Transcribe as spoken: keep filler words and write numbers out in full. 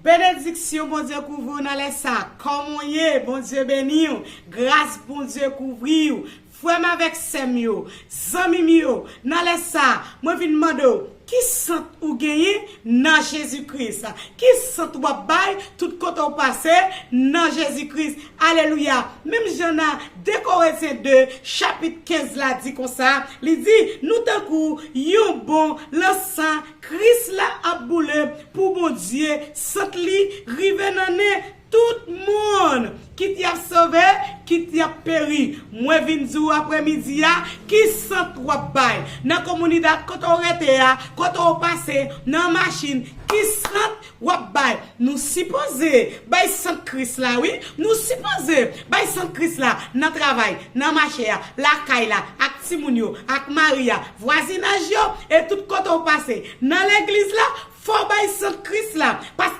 Benediksyon Bondye kouvri w nan lè sa. Kòman w ye? Bondye beni w. Gras Bondye kouvri w. Frè m avèk sè m yo, zanmi m yo, nan lè sa, mwen vin mande w, ki sant ou genyen nan Jezi Kris? Ki sant w ap bay tout kote w pase nan Jezi Kris? Alelouya! Menm jan nan de Korentyen de, chapit kenz la di konsa, li di, nou tankou yon bon lansan Kris la ap boule pou Bondye, sant li rive nan nen tout moun, kit y ap sove, kit y ap peri. Mwen vin di w aprèmidi a, ki sant w ap bay? Nan kominidad kote w rete a, kote w pase, nan machin, ki sant w ap bay? Nou sipoze bay sant Kris la, wi. Nou sipoze bay sant Kris la nan travay, nan mache a, lakay la, ak timoun yo, ak mari a, vwazinaj yo, e tout kote w pase. Nan legliz la, fò w bay sant Kris la, paske